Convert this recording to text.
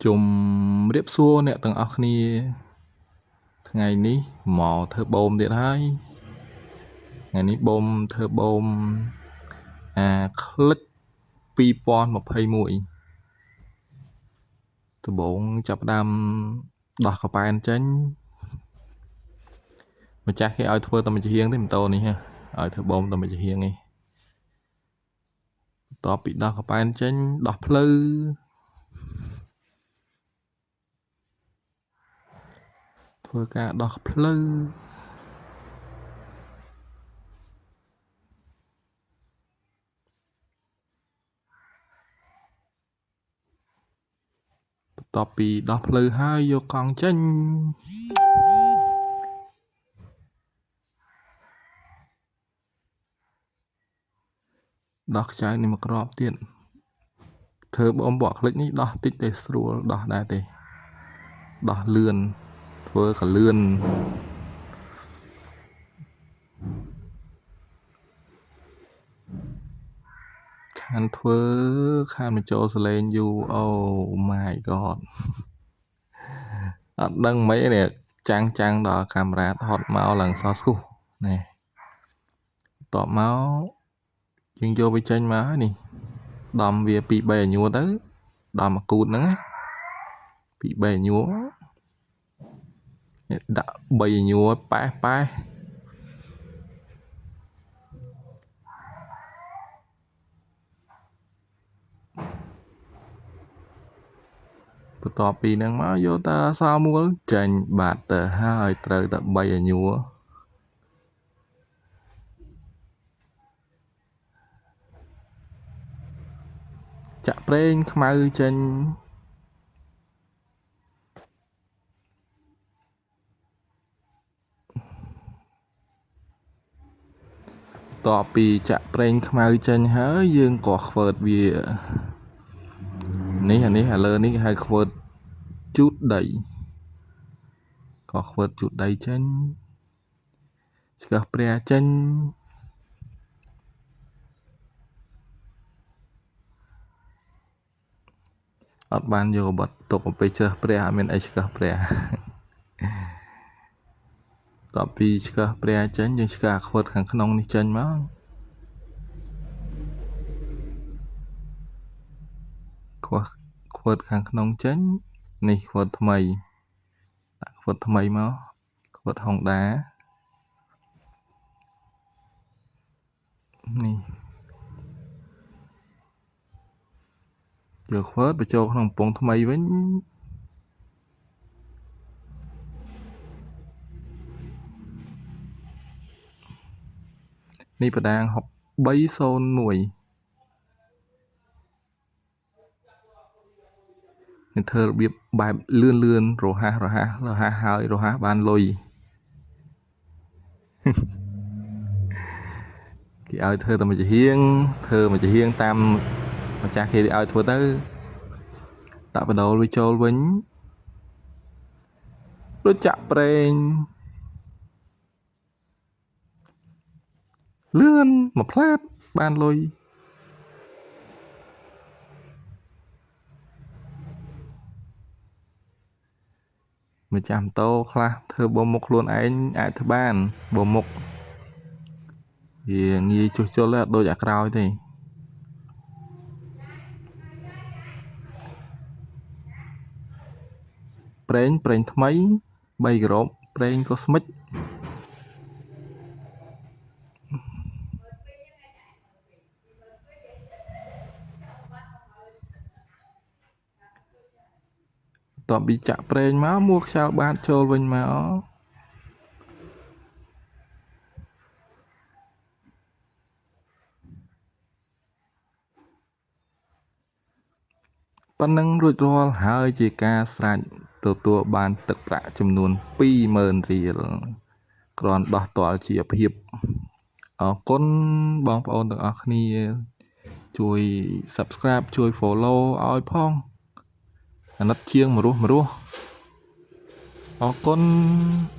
ជំរាបសួរអ្នកទាំងអស់គ្នាថ្ងៃនេះមកធ្វើបូមទៀតហើយថ្ងៃនេះបូមធ្វើបូមអាคลิก2021ដំបូងចាប់ផ្ដើមដោះកប៉ែនចេញម្ចាស់គេឲ្យធ្វើតែមួយចំហៀងទេម៉ូតូនេះឲ្យធ្វើបូមតែមួយចំហៀងនេះបន្ទាប់ពីដោះកប៉ែនចេញដោះផ្លូវធ្វើការដោះផ្លូវបន្ទាប់ពីដោះផ្លូវហើយយកកង់ចេញដោះខ្ចៅនេះមកក្របទៀតធ្វើបូមបកคลิกនេះដោះតិចទេស្រួលដោះដែរទេដោះលឿនធ្វើក៏លឿនខានធ្វើខានបញ្ចូលសលេងយូអូ my god អត់ដឹងមិននេះចាំងចាំងដល់កាមេរ៉ាថតមកឡើងសស្គូនេះតបមកយើងយកវាចេញមកហើយនេះដំវា2 3អញួរទៅដំមកគូតហ្នឹង2 3អញួរដាក់3អញួរប៉េះប៉េះបន្ទាប់ពីហ្នឹងមកយកតាសមួលចេញបាត់ទៅហើយត្រូវតែ3អញួរចាក់ប្រេងខ្មៅចេញតបពីចាក់ប្រេងខ្មៅចេញហើយយើងក៏ខ្វើតវានេះអានេះឥឡូវនេះគេហៅខ្វើតជូតដីក៏ខ្វើតជូតដីចេញឆ្កឹះព្រះចេញអត់បានយកបត់ទុកទៅពេលជ្រើសព្រះអត់មានអីឆ្កឹះព្រះតបពីឆ្កឹះព្រះចេញយើងឆ្កឹះអាខ្វិតខាងក្នុងនេះចេញមកខ្វិតខាងក្នុងចេញនេះខ្វិតថ្មីដាក់ខ្វិតថ្មីមកខ្វិត Honda នេះយកខ្វិតបញ្ចូលក្នុងកំពង់ថ្មីវិញនេះបដាង6301នឹងធ្វើរបៀបបែបលឿនលឿនរហ័សរហ័សរហ័សហើយរហ័សបានលុយគេឲ្យធ្វើតែមួយចំហៀងធ្វើមួយចំហៀងតាមម្ចាស់គេឲ្យធ្វើទៅដាក់បដូលវាចូលវិញរួចចាក់ប្រេងលឿនមួយផ្លែតបានលុយម្ចាស់ម៉ូតូខ្លះធ្វើបូមមុខខ្លួនឯងអាចធ្វើបានបូមមុខវាងាយជួសជុលអត់ដូចអាក្រោយទេប្រេងប្រេងថ្មី3ក្របប្រេងកូស្មិចតបពីចាក់ប្រេងមកមួខ្យល់បាតចូលវិញមកប៉ុណ្ណឹងរួចរាល់ហើយជាការស្រេចទទួលបានទឹកប្រាក់ចំនួន20000រៀលគ្រាន់ដោះទាល់ជាភាពអរគុណបងប្អូនទាំងអស់គ្នាជួយ Subscribe ជួយ Follow ឲ្យផងអាណិតជាងមរោះមរោះអរគុណ។